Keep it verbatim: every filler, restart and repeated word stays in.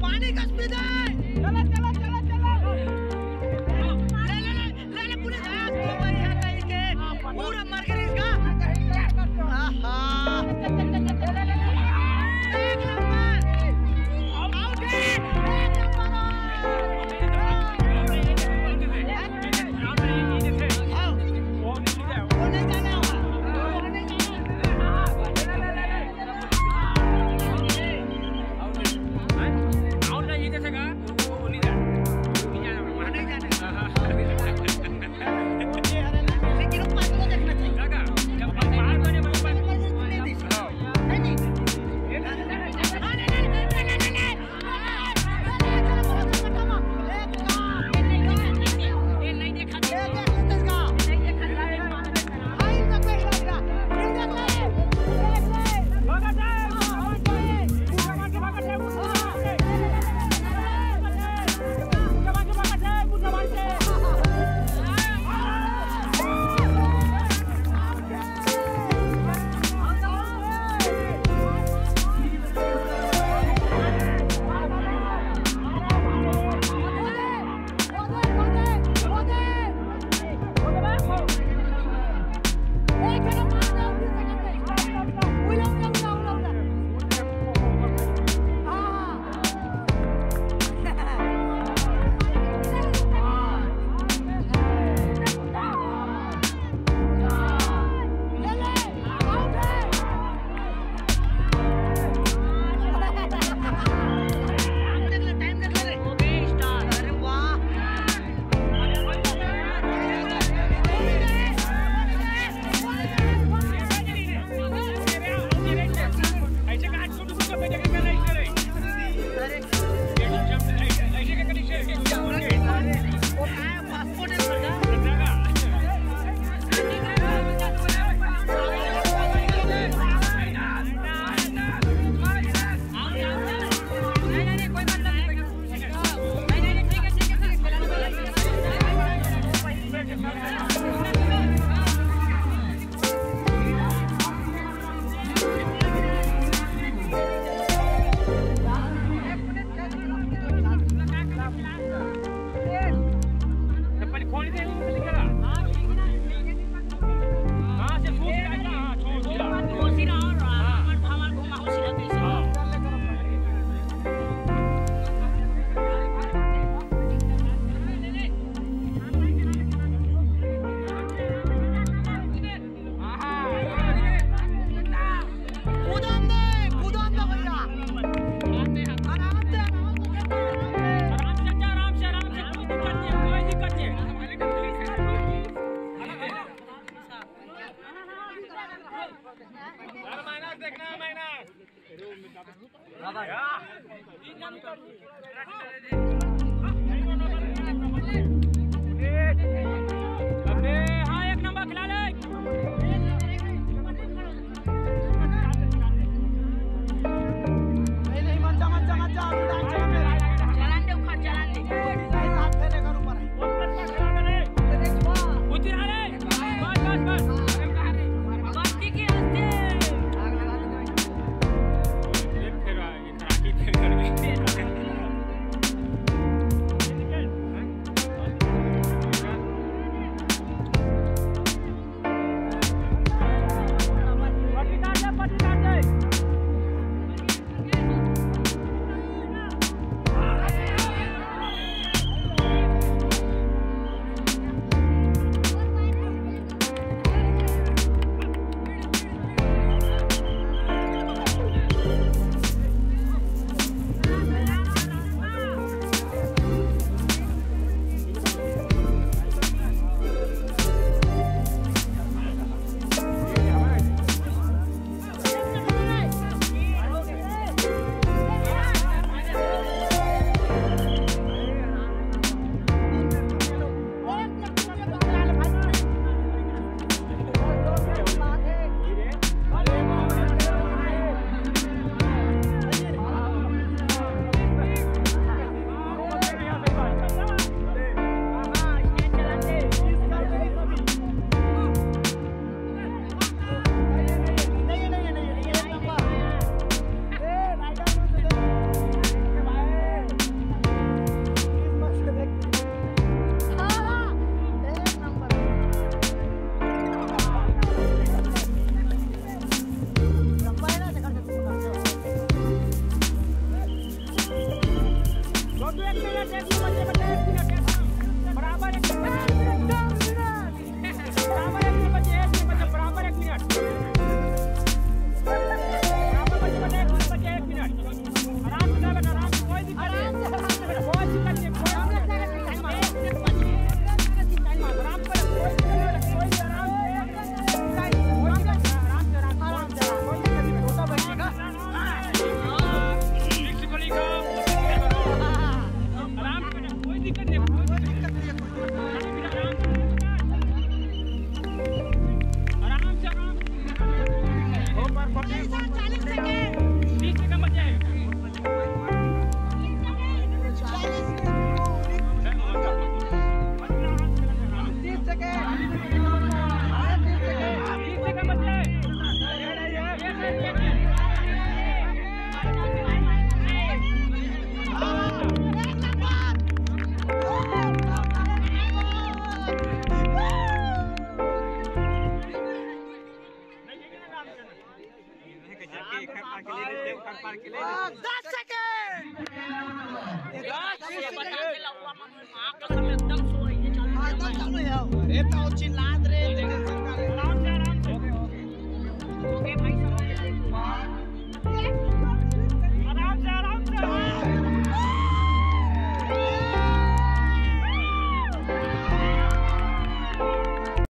पानी का स्पीड है। चलो, चलो, चलो, चलो। ले, ले, ले, ले, ले, पूरे हाथ को भाई, यहाँ कहीं के। पूरा मर गया इसका। आहा। एक नंबर। आउट है। एक नंबर। आओ। वो नहीं जाना। बराबर एक मिनट, बराबर एक मिनट, बराबर एक मिनट, बराबर एक मिनट। आराम से, आराम से, कोई दिक्कत नहीं, कोई दिक्कत नहीं, कोई दिक्कत नहीं। आराम से, कोई दिक्कत नहीं, कोई दिक्कत नहीं, आराम से, आराम से, आराम से, कोई दिक्कत नहीं, छोटा बच्चे का। आराम से, कोई दिक्कत नहीं, कोई दिक्कत नहीं। आराम से, आराम से। चालीस सेकंड। तीस सेकंड बचे। चालीस सेकंड। तीस सेकंड। तीस सेकंड बचे। दस सेकंड। दस सेकंड। एकदम चालू है। अरे तो चिल्लात रे। आराम से, आराम से। ओके भाई, समझ गए।